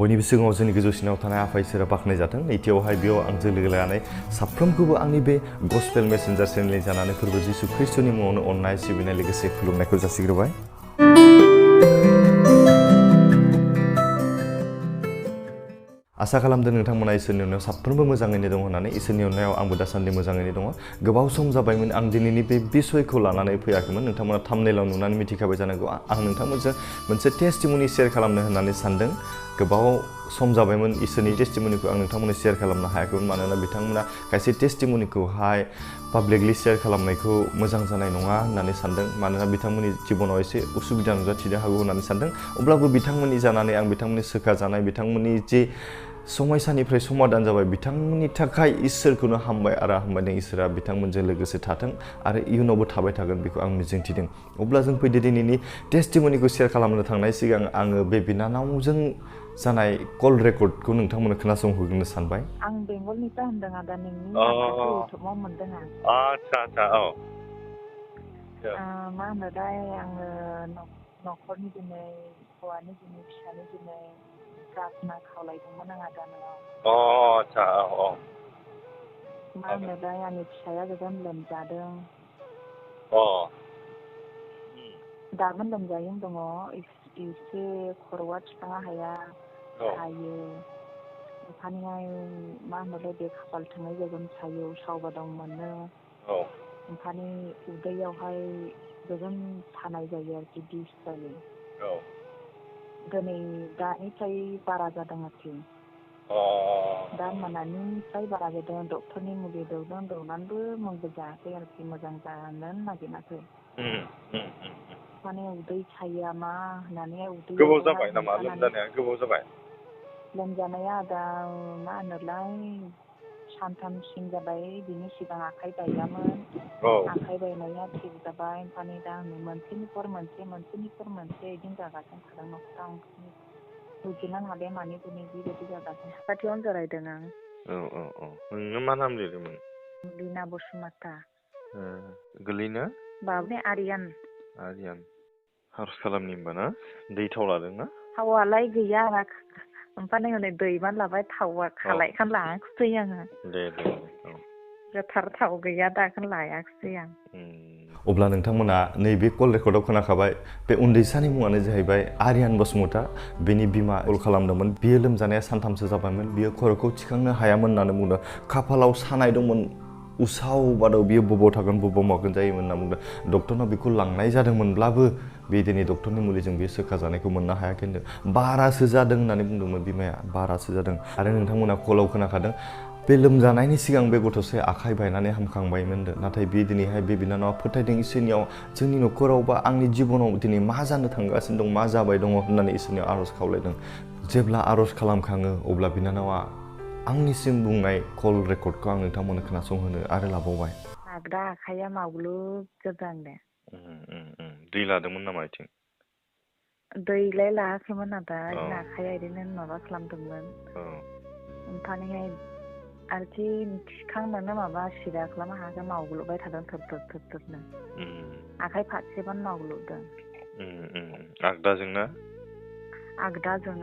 बयनिबो सिगाङाव जोंनि गोजौसिनाव थानाय आफा इसोरा बाख्नाय जाथों। नैथियावहाय बेयाव आंजों लोगो लानानै साफ्रोमखौबो आंनि बे गस्पेल मेसेन्जार चेनेलनि जानानै फोरबो जिसु ख्रिस्टनि मुङावनो अननाय सिबिनाय लोगोसे खुलुमनायखौ जासिग्रोबाय। आसा खालामदों नोंथांमोना इसोरनि अननायाव साफ्रोमबो मोजाङैनो दं होननानै। इसोरनि अननायाव आंबो दासान्दि मोजाङैनो दङ। गोबाव सम जाबायमोन आं दिनैनि बे बिसयखौ लानानै फैयाखैमोन। नोंथांमोना थाम्बनेइलाव नुनानै मिथिखाबाय जानांगौ आं नोंथांमोनजों मोनसे टेस्टिमनि शेयार खालामनो होननानै सानदों। गोबाव सम जाबायमोन इसोरनि टेस्टिमनिखौ आं नोंथांमोननो शेयार खालामनो हायाखैमोन, मानोना बिथांमोना खायसे टेस्टिमनिखौहाय पाब्लिकलि शेयार खालामनायखौ मोजां जानाय नङा होननानै सानदों, मानोना बिथांमोननि जिबनाव एसे उसुबिदा नुजाथिनो हागौ होननानै सानदों। अब्लाबो बिथांमोननि जानानै आं बिथांमोननि सोखा जानाय, बिथांमोननि जे समयसानिफ्राय समाधान जाबाय, बिथांमोननि थाखाय इसोरखौनो हामबाय आरो हामबायदों। इसोरा बिथांमोनजों लोगोसे थाथों आरो इयुनावबो थाबाय थागोन बेखौ आं मिजिंथिदों। अब्ला जों फैदो दिनैनि टेस्टिमनिखौ शेयार खालामनो थांनाय सिगां आङो बे बिनानावजों जानाय कल रेकर्डखौ नोंथांमोननो खोनासंहोग्रोनो सानबाय। आं बेंगलनिफ्राय होनदों आदा, नोंनि माबाखौ इउटुबाव मोनदों आं। आच्छा औ। मा होनो दाय, आङो न'खरनि दिनै, हौवानि दिनै, फिसानि दिनै प्रार्थना खावलायदोंमोन आं आदानाव। आच्छा औ। मा होनो दाय, आंनि फिसाया गोदान लोमजादों। दाबो लोमजायैनो दङ, एसे खर'आ थिखांनो हाया, सायो। ओमफ्राय मा होनोलाय बे खाफाल थांनाय जायगायावनो सायो, उसाव बादाव मोनो। ओमफ्राय उदैयावहाय गोजोन सानाय जायो आरोखि, बिस जायो। दिनै दानिफ्राय बारा जादों आरोखि। दा मोनानिफ्राय बारा जादों, डक्टरनि मुलि दौदों, दौनानैबो मोनबो जायाखै आरोखि, मोजां जानो नागिराखै। माने उदै सायो मा होननानै गोबाव जाबाय नामा लोमजानाया? गोबाव जाबाय लोमजानाया आदा, मा होनोलाय सानथामसिम जाबाय। बिनि सिगां आखाइ बायामोन, आखाइ बायनाया थिग जाबाय। ओमफ्राय दा मोनसेनिफ्राय मोनसे बिदिनो जागासिनो थादों न'खराव। बुजिनो हालिया मानि दिनै बेबायदि जागासिनो। खाथियावनो जिरायदों आं। नोङो मा नाम लिरदोंमोन? बिना बसुमाता। गोलैना? बाबु आर्यान। आर्यान। आरज खालामनि होनबा ना? दै थाव लादों ना? थावआलाय गैया, ओमफ्राय हनै दैमान लाबाय, थावआ खालायखान लायाखिसै आङो। दे गोथार थाव गैया, दाखोन लायाखिसै आं। अब्ला नोंथांमोना नैबे कल रेकर्डआव खोनाखाबाय, बे उन्दैसानि मुङानो जाहैबाय आर्यान बसुमता। बेनि बिमा कल खालामदोंमोन। बियो लोमजानाया सानथामसो जाबायमोन। बियो खर'खौ थिखांनो हायामोन होननानै बुंदों। खाफालाव सानाय दंमोन, उसाव बादाव बियो बबाव थागोन बबाव मागोन जायोमोन होनना बुंदों। डक्टरनाव बेखौ लांनाय जादोंमोनब्लाबो बे दिनै डक्टरनि मुलिजों बियो सोखा जानायखौ मोननो हायाखै होनदों। बारासो जादों होननानै बुंदोंमोन बिमाया, बारासो जादों। आरो नोंथांमोना कलाव खोनाखादों, बे लोमजानायनि सिगां बे गथ'साया आखाइ बायनानै हामखांबायमोन। नाथाय बे दिनैहाय बे बिनानावा फोथायदों इसोरनियाव, जोंनि न'खराव बा आंनि जिबनाव दिनै मा जानो थांगासिनो दं, मा जाबाय दङ होननानै इसोरनियाव आर'ज खावलायदों। जेब्ला आर'ज खालामखाङो अब्ला बिनानावा आंनिसिम बुंनाय कल रेकर्डखौ आं नोंथांमोननो खोनासंहोनो आरो लाबावबाय। आगदा आखाइया मावग्लुबजोबदों दे। दै लादोंमोन नामा आथिं? दैलाय लायाखैमोन आदा, ओरैनो आखाइया ओरैनो माबा खालामदोंमोन। ओमफ्राय आरोखि थिखांनोनो माबा सिदा खालामनो हायाखै, मावग्लुबबाय थादों थोब-थोबनो। आखाइ फारसेबानो मावग्लुबदों। आगदाजों ना? आगदाजों।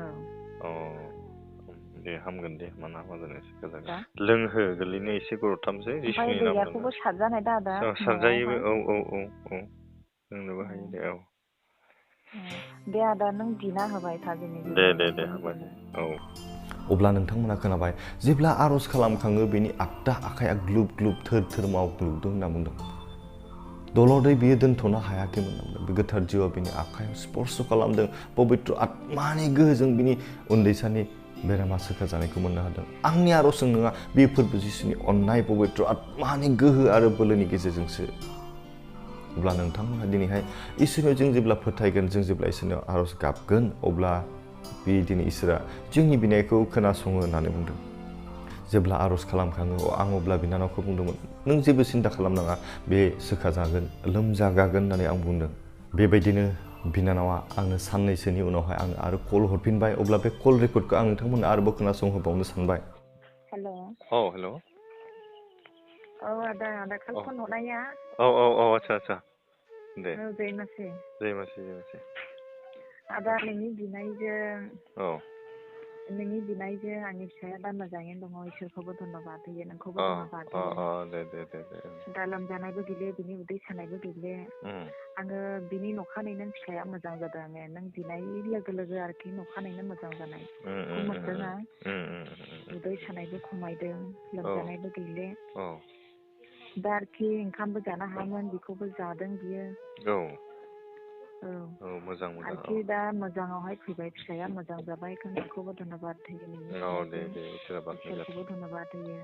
दे हामगोन दे, मानो हामा जानो। लोंहो, गोलैनो एसे गरदथामसो जिसुनि नाम लाना। दैयाखौबो सारजानाय दा आदा? सारजायोबो, औ। लोंनोबो हायो दे, औ। दे आदा, नों बिना होबाय था दिनै। दे हाबाय। औ। अब्ला नोंथांमोना खोनाबाय, जेब्ला आर'ज खालामखाङो बेनि आगदा आखाइया ग्लुब ग्लुब थोर मावग्लुबदों होनना बुंदों। दलदै बियो दोनथ'नो हायाखैमोन होनना बुंदों। बे गोथार जिउआ बिनि आखाइयाव स्पर्श खालामदों। पबित्र आत्मानि गोहोजों बिनि उन्दैसानि बेरामा सोखा जानायखौ मोननो हादों। आंनि आर'जजों नङा, बे फोरबो जिसुनि अननाय पबित्र आत्मानि गोहो आरो बोलोनि गेजेरजोंसो। अब्ला नोंथांमोनहा दिनैहाय इसोरनियाव जों जेब्ला फोथायगोन, जों जेब्ला इसोरनियाव आर'ज गाबगोन, अब्ला बे दिनै इसोरा जोंनि बिनायखौ खोनासङो होननानै बुंदों। जेब्ला आर'ज खालामखाङो आं अब्ला बिनानावखौ बुंदोंमोन, नों जेबो सिन्था खालामनाङा, बे सोखा जागोन, लोमजागागोन होननानै आं बुंदों। बेबायदिनो बिनानावा आंनो साननैसोनि उनावहाय आंनो आरो कल हरफिनबाय। अब्ला बे कल रेकर्डखौ आं नोंथांमोननो आरोबाव खोनासंहोबावनो सानबाय। हेल'। हेल'। आदा खाल फन हरनाया? आच्छा। दे। जय मासि। जय मासि। आदा, नोंनि बिनायजों नोंनि बिनायजों आंनि फिसाया दा मोजाङैनो दङ इसोरखौबो धन्यबाद होयो नोंखौबो धन्यबाद होयो दे दा लोमजानायबो गैले बिनि उदै सानायबो गैले आङो बिनि नखानायैनो फिसाया मोजां जादों आङो नों बिनाय लोगो लोगो आरोखि नखानायैनो मोजां जानायखौ मोनदों आं उदै सानायबो खमायदों लोमजानायबो गैले दा आरोखि ओंखामबो जानो हायामोन बेखौबो जादों बियो मोजां आरोखि दा मोजाङावहाय फैबाय फिसाया मोजां जाबाय नोंखौबो धन्यबाद होयो इसोरखौबो धन्यबाद होयो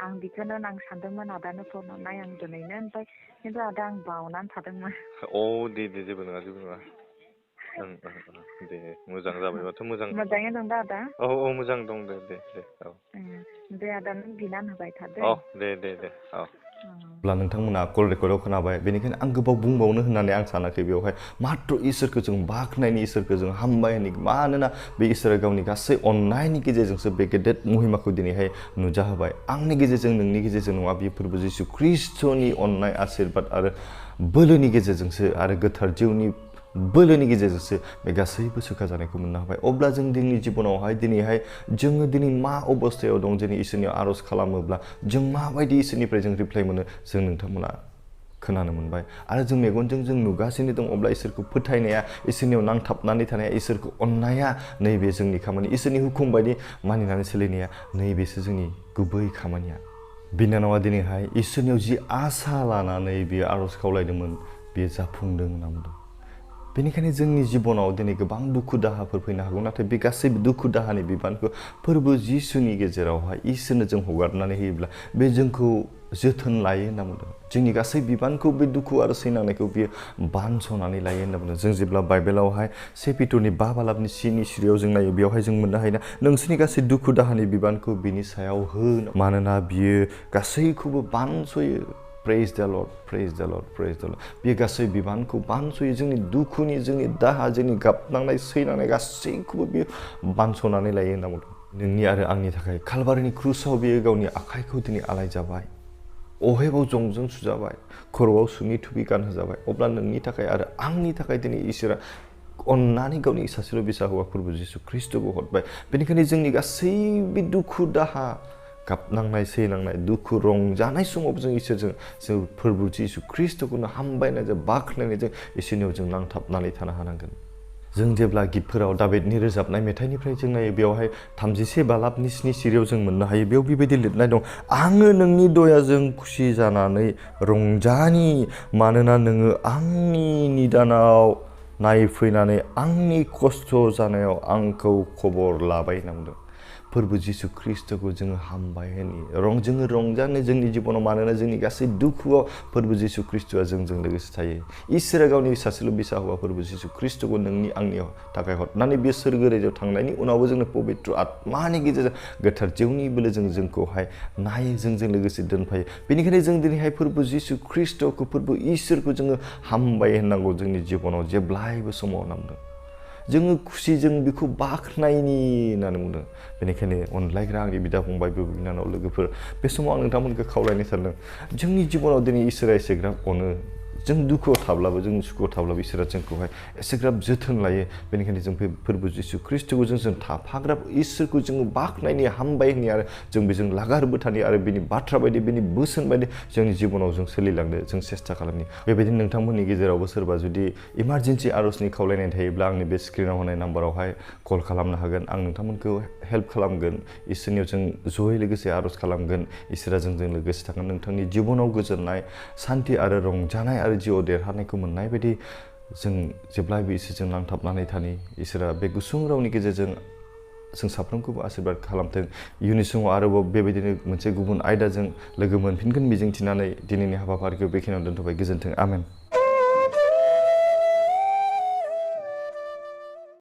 आं बेखौनो आं सानदोंमोन आदानो फन हरनाय आं दिनैनो ओमफ्राय खिन्थु आदा आं बावनानै थादोंमोन दे जेबो नङा दे मोजां जाबायबाथ' मोजां मोजाङै दं दा आदा मोजां दं दे दे आदा नों बिनानै होबाय थादो दे अब्ला नोंथांमोना कल रेकर्डआव खोनाबाय बेनिखायनो आं गोबाव बुंबावनो होननानै आं सानाखै बेवहाय मात्र इसोरखौ जों बाख्नायनि इसोरखौ जों हामबायनि मानोना बे इसोरा गावनि गासै अननायनि गेजेरजोंसो बे गेदेर महिमाखौ दिनैहाय नुजाहोबाय आंनि गेजेरजों नोंनि गेजेरजों नङा बे फोरबो जिसु ख्रिस्ट'नि अननाय आशीर्बाद आरो बोलोनि गेजेरजोंसो आरो गोथार जिउनि बोलोनि गेजेरजोंसो बे गासैबो सोखा जानायखौ मोननो हाबाय अब्ला जों दिनैनि जिबनावहाय दिनैहाय जोङो दिनै मा अबस्थायाव दं दिनै इसोरनियाव आर'ज खालामोब्ला जों माबायदि इसोरनिफ्राय जों रिप्लाइ मोनो जों नोंथांमोना खोनानो मोनबाय आरो जों मेगनजों जों नुगासिनो दं अब्ला इसोरखौ फोथायनाया इसोरनियाव नांथाबनानै थानाया इसोरखौ अननाया नैबे जोंनि खामानि इसोरनि हुकुम बायदि मानिनानै सोलिनाया नैबेसो जोंनि गुबै खामानिया बिनानावा दिनैहाय इसोरनियाव जि आसा लानानै बियो आर'ज खावलायदोंमोन बियो जाफुंदों होनना बुंदों बेनिखायनो जोंनि जिबनाव दिनै गोबां दुखु दाहाफोर फैनो हागौ नाथाय बे गासैबो दुखु दाहानि बिबानखौ फोरबो जिसुनि गेजेरावहाय इसोरनो जों हगारनानै होयोब्ला बे जोंखौ जोथोन लायो होनना बुंदों जोंनि गासै बिबानखौ बे दुखु आरो सैनांनायखौ बियो बानस'नानै लायो होनना बुंदों जों जेब्ला बाइबेलावहाय 1 पिटरनि 5 बालाबनि 10नि सिरियाव जों नायो बेवहाय जों मोननो हायोना नोंसोरनि गासै दुखु दाहानि बिबानखौ बिनि सायाव हो मानोना बियो गासैखौबो बानस'यो Praise the Lord, praise the Lord, praise the Lord. बे गासै बिबानखौ बानस'यो जोंनि दुखुनि जोंनि दाहा जोंनि गाबनांनाय सैनांनाय गासैखौबो बियो बानस'नानै लायो होनना बुंदों नोंनि आरो आंनि थाखाय कालभारिनि क्रुसाव बियो गावनि आखाइखौ दिनै आलाय जाबाय अहेबाव जंजों सुजाबाय खर'आव सुनि थुबि गानहोजाबाय अब्ला नोंनि थाखाय आरो आंनि थाखाय दिनै इसोरा अननानै गावनि सासेल' बिसा हौवा फोरबो जिसु ख्रिस्ट'खौ हरबाय बेनिखायनो जोंनि गासैबो दुखु दाहा गाबनांनाय सैनांनाय दुखु रंजानाय समाव जों इसोरजों जों फोरबो जिसु ख्रिस्ट'खौनो हामबायनायजों बाख्नायनायजों इसोरनियाव जों नांथाबनानै थानो हानांगोन जों जेब्ला गितफोराव दाबिदनि रोजाबनाय मेथाइनिफ्राय जों नायो बेवहाय 31 बालाबनि 7 सिरियाव जों मोननो हायो बेयाव बेबायदि लिरनाय दं आङो नोंनि दयाजों खुसि जानानै रंजानि मानोना नोङो आंनि निदानाव नायफैनानै आंनि खस्थ' जानायाव आंखौ खबर लाबाय होनना बुंदों फोरबो जिसु ख्रिस्ट'खौ जोङो हामबाय जोङो रंजानो जोंनि जिबनाव मानोना जोंनि गासै दुखुआव फोरबो जिसु ख्रिस्ट'आ जोंजों लोगोसे थायो इसोरा गावनि सासेल' बिसा हौवा फोरबो जिसु ख्रिस्ट'खौ नोंनि आंनि थाखाय हरनानै बे सोरगो रायजोआव थांनायनि उनावबो जोंनो पबित्र आत्मानि गेजेरजों गोथार जिउनि बोलोजों जोंखौहाय नायो जोंजों लोगोसे दोनफायो बेनिखायनो जों दिनैहाय फोरबो जिसु ख्रिस्ट'खौ फोरबो इसोरखौ जोङो हामबाय होननांगौ जोंनि जिबनाव जेब्लायबो समाव नांदों जोङो खुसिजों बेखौ बाख्नायनि होननानै बुंदों बेनिखायनो अनलायग्रा आंनि बिदा फंबाय बिनानाव लोगोफोर बे समाव आं नोंथांमोनखौ खावलायनो सानदों जोंनि जिबनाव दिनै इसोरा एसेग्राब अनो जों दुखुआव थाब्लाबो जों सुखुआव थाब्लाबो इसोरा जोंखौहाय एसेग्राब जोथोन लायो बेनिखायनो जों बे फोरबो जिसु ख्रिस्ट'खौ जों थाफाग्रा इसोरखौ जोङो बाख्नायनि हामबाय होननि आरो जों बेजों लागारबो थानि आरो बिनि बाथ्रा बायदि बिनि बोसोन बायदि जोंनि जिबनाव जों सोलिलांनो जों सेस्था खालामनि बेबायदिनो नोंथांमोननि गेजेरावबो सोरबा जुदि इमारजेन्सि आर'जनि खावलायनाय थायोब्ला आंनि बे स्क्रिनाव होनाय नाम्बारावहाय कल खालामनो हागोन आं नोंथांमोनखौ हेल्प खालामगोन इसोरनियाव जों जयै लोगोसे आर'ज खालामगोन इसोरा जोंजों लोगोसे थागोन नोंथांनि जिबनाव गोजोननाय सान्थि आरो रंजानाय आरो जिउआव देरहानायखौ मोननाय बायदि जों जेब्लायबो इसोरजों नांथाबनानै थानि इसोरा बे गुसुं रावनि गेजेरजों जों साफ्रोमखौबो आशीर्बाद खालामथों इयुननि समाव आरोबाव बेबायदिनो मोनसे गुबुन आयदाजों लोगो मोनफिनगोन मिजिंथिनानै दिनैनि हाबाफारिखौ बेखिनियाव दोनथ'बाय गोजोन्थों आमेन